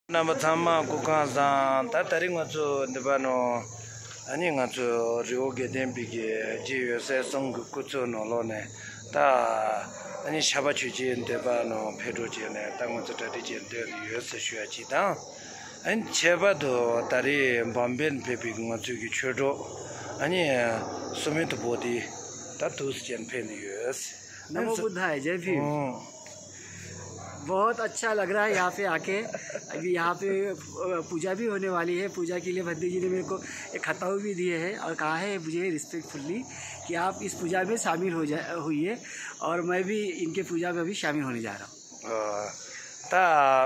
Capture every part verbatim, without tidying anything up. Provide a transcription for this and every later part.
རྣམ་པ་ཚང་མ་སྐུ་ཁམས་བཟང་། ད་ད་རིང་ང་ཚོ་འདི་པ་ནོ། ཨ་ནི་ང་ཚོ་རི་བོ་དགེ་ལྡན་པའི་གི་རྗེ་ཡོད་སའི་གསུང་གི་སྐུ་ཚོགས་ནང་ལོགས་ནས་ད་ཨ་ནི་ཤ་བ་ཆོས་རྗེ་འདི་པ་ནོ་ཕེབས་འགྲོ་བྱས་ནས་ད་ང་ཚོ་གྲ་སྒྲིག་བྱས་འདོད་ཡོད་ཟེར་ཞུ་ཡ་གཅིག་དང་། ཨ་ནི་ཁྱད་པར་དུ་ད་རེས་འབམ་པེན་ཕེབས་པའི་ང་ཚོའི་གི་ཆོས་གྲོགས་ཨ་ནི་སུ་མི་དུ་པོ་དེ་ད་དུས་ཅན་ཕེབས་ནས་ཡོད། नमो बुद्धाय, जय भीम। हम्म। बहुत अच्छा लग रहा है यहाँ पे आके। अभी यहाँ पे, अ, पूजा भी होने वाली है। पूजा के लिए भंते जी ने मेरे को एक खताऊ भी दिए है और कहा है मुझे रिस्पेक्टफुल्ली कि आप इस पूजा में शामिल हो जा, होइए और मैं भी इनके पूजा में अभी शामिल होने जा रहा हूँ। ཨ། ད་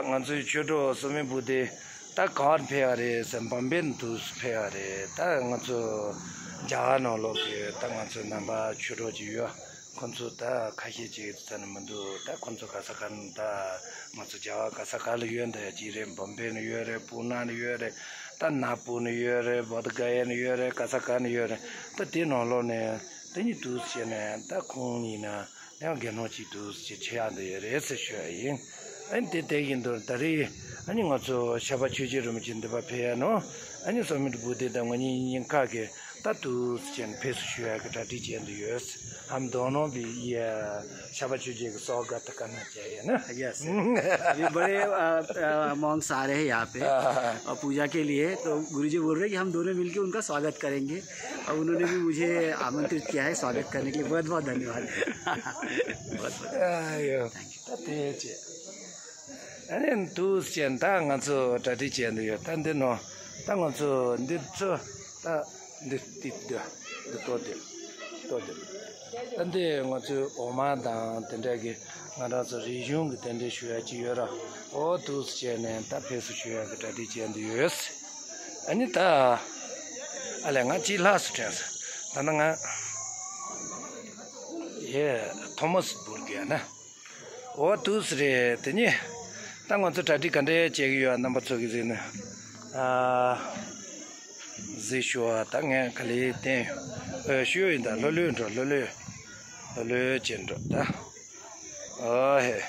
ང་ཚོའི་ཆོས་གྲོགས་སུ་མི་པོ་དེ་ད་ག་བར་ཕེབས་ཡ་རེད་ཟེར། འབམ་པེན་དུ་ཕེབས་ཡ་རེད། ད་ང་ཚོ་རྒྱ་གར་ནང་ལོགས་ཀྱི་ད་ང་ཚོའི་རྣམ་པ་ཆོས་གྲོགས་ཅིག་ཡོད། ཁོང་ཚོ་ད་ཁ་ཤས་ཅིག་ཙམ་མི་འདུག་ད་ཁོང་ཚོ་ག་ས་ག་ནས། ད་ང་ཚོ་རྒྱ་གར་ག་ས་ག་ལ་ཡོད་འདི་ཡ་ཅིག་རེད། འབམ་པེན་ནས་ཡོད་རེད། པུ་ན་ནས་ཡོད་རེད། ད་ནཱ་པུར་ནས་ཡོད་རེད། བོ་དྷ་ག་ཡ་ནས་ཡོད་རེད། ག་ས་ག་ནས་ཡོད་རེད། ད་དེ་ནང་ལོགས་ནས་ད་ནི་དུས་བྱས་ནས་ད་ཁོང་གཉིས་ན་ཡང་དགེ་སློང་གཅིག་དུས་བྱས་ཆེ་ཡག་འདི་ཡོད་རེད་ཟེར་ཞུ་ཡ་ཡིན། ཨ་ནི་དེ་དེ་ཡིན་དུས་ད་རེས་ཨ་ནི་ང་ཚོ་ཤ་བ་ཆོས་རྗེ་རིན་པོ་ཆེ་འདི་པ་ཕེབས་ཡ་ནོ། ཨ་ནི་སོ་མི་དུ་པོ་དེ་དང་ང་གཉིས་གཉིས་ཁ་གི་ད་དུས་ཅན་ཕེབས་སུ་ཞུ་ཡ་གི་གྲ་སྒྲིག་བྱས་འདི་ཡོད། हम दोनों भी ये शाबा चूजे के स्वागत करना चाहिए ना। यस। अभी बड़े, अ, अ, मॉन्क्स आ रहे हैं यहाँ पे हाँ, हाँ, हाँ। और पूजा के लिए, तो गुरुजी बोल रहे हैं कि हम दोनों मिलके उनका स्वागत करेंगे। और उन्होंने भी मुझे आमंत्रित किया है स्वागत करने के लिए। बहुत बहुत धन्यवाद। बहुत बहुत। आयो। Thank you। ད་དེ་བྱས། ཨ་ནི་དུས་ཅན་ད་ང་ཚོ་གྲ་སྒྲིག་བྱས་འདི་ཡོད། ད་འདི་ནོ། ད་ང་ཚོ་འདི་ཚོ་ད་འདི་འདི་འདི་འདི་ལྟོ་འདི་ལྟོ་འདི། ད་འདི་ང་ཚོའི་འོ་མ་དང་དེ་འདྲ་གི་ང་རང་ཚོ་རིག་གཞུང་གི་དེ་འདྲ་ཞུ་ཡ་ཅིག་ཡོད་ར། འོ་དུས་བྱས་ནས་ད་ཕེབས་སུ་ཞུ་ཡ་གི་གྲ་སྒྲིག་བྱས་འདི་ཡོད། ཨ་ནི་ད་ཨ་ལས་ང་ཅིག་ལྷག་སུ་དྲན་སོང་། ད་ནི་ང་ཡེ་ཐོ་མ་སི་བུར་གི་ཡ་ན། འོ་དུས་རེད། དེ་ནི་ད་ང་ཚོ་གྲ་སྒྲིག་ག་འདྲས་བྱེད་ཀྱི་ཡོད། རྣམ་པ་ཚོ་གི་གཟིགས་ནས། ཨ། གཟིགས་ཞུ་བ་ད་ངས་ག་ལེ་བསྟན་ཡོད། ཨ། ཞུ་ཡོད་ཡིན། ད་ལྷོད་ལྷོད་འགྲོ། ལྷོད་ལྷོད། ལྷོད་ལྷོད་བྱེད་འགྲོ་ད། ཨོ་ཧེ།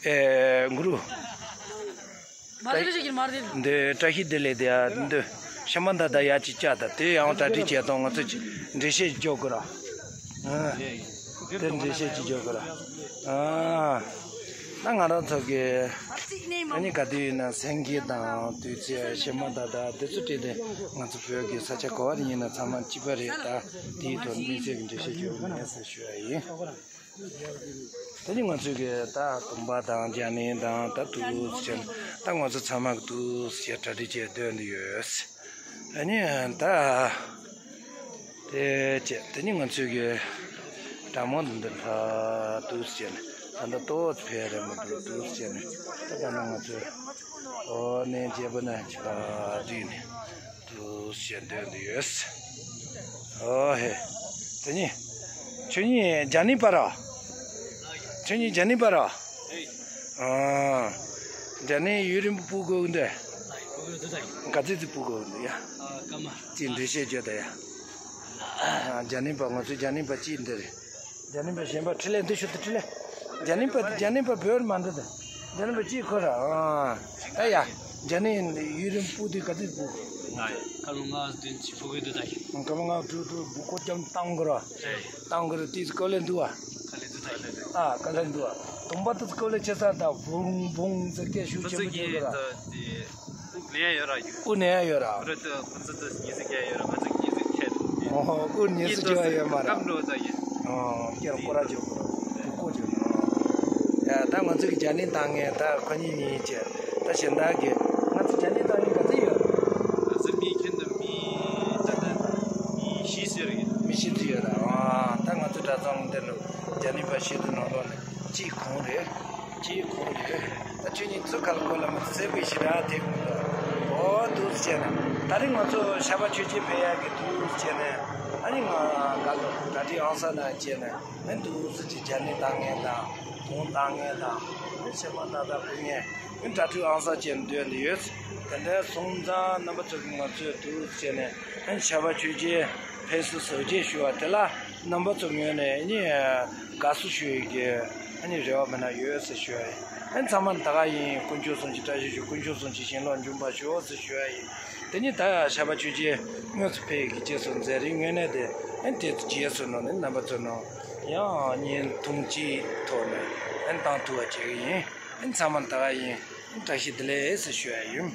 ཨེ། གུ་རུ། མ་དེ་ལ་ཞིག་མ་དེ་ལ། འདི་བཀྲ་ཤིས་བདེ་ལེགས་དེ་ཡ་འདི་ཤ་མ་ད་ད་ཡ་ཅིག་བཅའ་ད། དེ་ཡང་གྲ་སྒྲིག་བྱས་དང་། ང་ཚོ་ཅིག་འགྲེལ་བཤད་རྒྱག་དགོས་ར། ཨ། དེ་འགྲེལ་བཤད་ཅིག་རྒྱག་དགོས་ར། ཨ། ད་ང་རང་ཚོ་གི་ཨ་ནི་ག་དུས་ཡིན་ན་སེང་གེ་དང་དུས་ཚོད་ཤ་མ་ད་ད་དེ་ཚོ་སྤྲད་དེ་ང་ཚོ་བོད་ཀྱི་ས་ཆ་ག་བ་ཡིན་ན་ཚང་མ་གཅིག་པ་རེད། ད་དེའི་ཐོག་དམིགས་བསལ་གྱི་འགྲེལ་བཤད་རྒྱག་དགོས་མེད་ཟེར་ཞུ་ཡ་ཡིན། དེ་ནི་ང་ཚོས་ཀྱི་ད་དུམ་པ་དང་རྒྱ་ནི་དང་ད་དུས་ཆེན་ད་ང་ཚོ་ཚང་མ་གི་དུས་ཆེན་གྲ་སྒྲིག་བྱས་སྡོད་འདི་ཡོད། ཨ་ནི་ད་དེ་བྱས་དེ་ནི་ང་ཚོས་ཀྱི་གྲ་མོ་འདི་འདི་ལྷ་དུས་ཆེན་ད་ལྟ་ཏོག་ཙམ་ཕེབས་རེད་མི་འདུག་དུས་ཆེན་ད་ལྟ་ང་ཚོས་ཨོ་ནས་རྒྱལ་པོ་ན་ཆ་བསྒྲིགས་ནས། དུ་ཞེས་འདོན་དུ་ཡོད། ཨོ་ཧེ། དེ་ནི། ཁྱོད་ཉིད་རྒྱ་ནི་པ་ར། ཁྱོད་ཉིད་རྒྱ་ནི་པ་ར། ཨ། རྒྱ་ནི་ཡུན་རིང་པོ་སྤུ་གུ་འདི། ག་ཚོད་ཅིག་སྤུ་གུ་འདི་ཡ། ཅི་འདྲི་བཤད་བརྗོད་ད་ཡ། ཨ། རྒྱ་ནི་པ་ང་ཚོ་རྒྱ་ནི་པ་ཅི་འདི་རེད། རྒྱ་ནི་པ་གཞན་པ་འཕྲིན་ལས་འདི་ཤོད་དུ་འཕྲིན་ལས། རྒྱ་ནི་པ་རྒྱ་ནི་པ་བོད་མ་འདི་དང་། རྒྱ་ནི་པ་གཅིག་ཁོ་ར། ཨ། ད་ཡ། རྒྱ་ནི་ཡུན་རིང་སྤུ་དུས་ག་ཚོད་སྤུ། ང་ཡ། ཁ་ལོ་ང་བདུན་གཅིག་སྤུ་གུ་དུ་ད་ཡིན། ཁ་ལོ་ང་དྲུག་དྲུག་སྤུ་གོ་ཅམ་བཏང་གི་ར། བཏང་གི་ར་དུས་སུ་ཀོ་ལེ་འདུག་བ། ཁ་ལེ་འདུག་ད་ཡིན། ཨ། ཀོ་ལེ་འདུག་བ། དུམ་པ་དུ་ཀོ་ལེ་ཆེ་ས་ད་བུང་བུང་ཟེར་སྐད་ཤུགས་ཆེན་པོ་བརྗོད་གི་ར། དབུ་ནས་ཡོད་ར་ཡོད། དབུ་ནས་ཡོད་ར། ཁོ་ར་ཏུ་ཁོ་ཚོ་ཏུ་ཉི་ཟི་ག་ཡོད་ར། ང་ཚོ་ཉི་ཟི་ཁྱད་དུ། ཨོ་ཧོ། དབུ་ཉི་ཟི་ཅི་བ་ཡོད་མ་ར། སྐམ་འགྲོ་ཚ་ཡིན། ཨོ་སྐྱེར་ཀོ་ར་ཅོ་ཀོ་ར་ཀོ་ཅོ། ཡ་ད་ང་ཚོ་གི་རྒྱ་ནི་བཏང་ངེ་ད་ཁོ་གཉིས་གཉིས་ཅེ་ད་གཞན་དག་གི་ང་ཚོ་རྒྱ་ནི་བཏང་ངེ་ག་ཚོད་ཡོད། ང་ཚོ་མི་ཁྱོན་དུ་མི་ད་ལྟ་མི་བཞི་ཟེར་ཡོད། མི་བཞི་ཚོད་ཡོད་ར། ཨ་ད་ང་ཚོ་གྲྭ་ཚང་འདི་ནང་རྒྱ་ནི་པ་བཞི་དུ་ནང་ལོགས་ནས་གཅིག་ཁོང་རེད། ཅེས་ཁོང་གིས་ད་ཁྱོད་ཉིད་ཚུར་ཁ་ལ་གོ་ལ་མ་ཚེ་བའི་ཞི་ར་དེ་ཁོང་གིས་ཨོ་དུས་བྱས་ནས་ད་རིང་ང་ཚོ་ཤ་བ་ཆོས་རྗེ་ཕེབས་ཡག་གི་དུས་བྱས་ནས་ཨ་ནི་ང་ག་ལ་གྲ་སྒྲིག་ཨང་ས་ན་བྱས་ནས་ཨ་ནི་དུས་སུ་ཅི་རྒྱ་ནི་བཏང་ངེས་དང་གོང་བཏང་ངེས་དང་ཨ་ནི་ཤ་བ་ད་ད་ཕུལ་ངེས་ཨ་ནི་གྲ་སྒྲིག་ཨང་ས་བྱས་ནས་སྡོད་འདི་ཡོད། དེ་འདྲའི་སོང་ཙང་རྣམ་པ་ཚོ་གིས་ང་ཚོའི་དུས་བྱས་ནས་ཨ་ནི་ཤ་བ་ཆོས་རྗེ་ཕེབས་བསུ་གཟབ་རྒྱས་ཞུ་བ་དེ་ལ་རྣམ་པ་ཚོ་ངོས་ནས་ཨ་ནི་དགའ་བསུ་ཞུ་ཡི་གི་ཨ་ནི་རེ་བ་མེད་ན་ཡོད་ཟེར་ཞུ་ཡ་ཡིན། ཨན་ཚང་མ་ད་ག་ཡིན། དཀོན་མཆོག་གསུམ་གྱི་བཀྲ་ཤིས་ཤོག་དཀོན་མཆོག་གསུམ་གྱི་བྱིན་རླབས་འབྱུང་བར་ཤོག་ཟེར་ཞུ་ཡ་ཡིན། དེ་ནས་ད་ཡ་ཞག་པ་ཆོས་རྗེ་དངོས་སུ་ཕེབས་ཀྱི་རྗེས་སུ་མཛད་རིང་དངོས་གནས་དེ་ཨན་དེ་ཚོ་རྗེས་སུ་ནོ་ནི་རྣམ་པ་ཚོ་ནང་ཡང་བརྙན་ཐུང་གཅིག་ཐོག་ནས་ཨན་བཏང་ཐུབ་པ་བྱེད་ཀྱི་ཡིན། ཨན་ཚང་མ་ད་ག་ཡིན། ཨན་བཀྲ་ཤིས་བདེ་ལེགས་ཟེར་ཞུ་ཡ་ཡིན།